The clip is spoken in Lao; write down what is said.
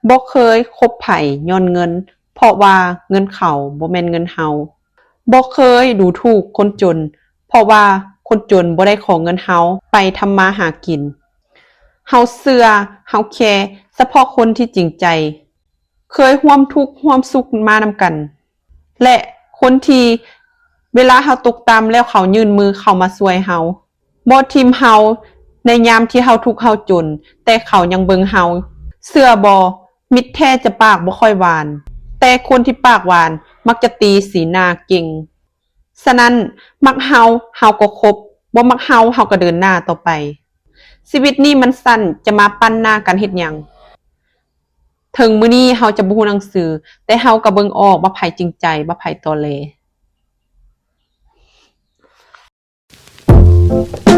ບໍ່ເຄີຍຄົບໃຜຍ້ອນເງິນ ເພາະວ່າເງິນເຂົາບໍ່ແມ່ນເງິນເຮົາ. ບໍ່ເຄີຍດູຖູກຄົນຈົນ ເພາະວ່າຄົນຈົນບໍ່ໄດ້ຂໍເງິນເຮົາໄປທຳມາຫາກິນ. ເຮົາເຊື່ອ, ເຮົາແຄສະເພາະຄົນທີ່ຈິງໃຈ, ເຄີຍຮ່ວມທຸກຮ່ວມສຸກມານຳກັນ ແລະ ຄົນທີ່ເວລາເຮົາຕົກຕ່ຳແລ້ວເຂົາຍື່ນມືເຂົ້າມາຊ່ວຍເຮົາ, ບໍ່ຖິ້ມເຮົາໃນຍາມທີ່ເຮົາທຸກເຮົາຈົນ, ແຕ່ເຂົາຍັງເບິ່ງເຮົາ. ເຊື່ອບໍ່, ມິດແທ້ຈະປາກບໍ່ຄ່ອຍຫວານ, ແຕ່ຄົນທີ່ປາກຫວານມັກຈະຕີສີໜ້າເກັ່ງ. ສະນັ້ນ, ມັກເຮົາ, ເຮົາກໍຄົບ, ບໍ່ມັກເຮົາ, ເຮົາກໍເດີນໜ້າຕໍ່ໄປ. ຊີວິດນີ້ມັນສັ້ນ, ຈະມາປັ້ນໜ້າກັນເຮັດຫຍັງ? ເຖິງມື້ນີ້ເຮົາຈະບໍ່ຮູ້ໜັງສື, ແຕ່ເຮົາກໍເບິ່ງອອກວ່າໃຜຈິງໃຈ, ວ່າໃຜຕໍແຫຼ.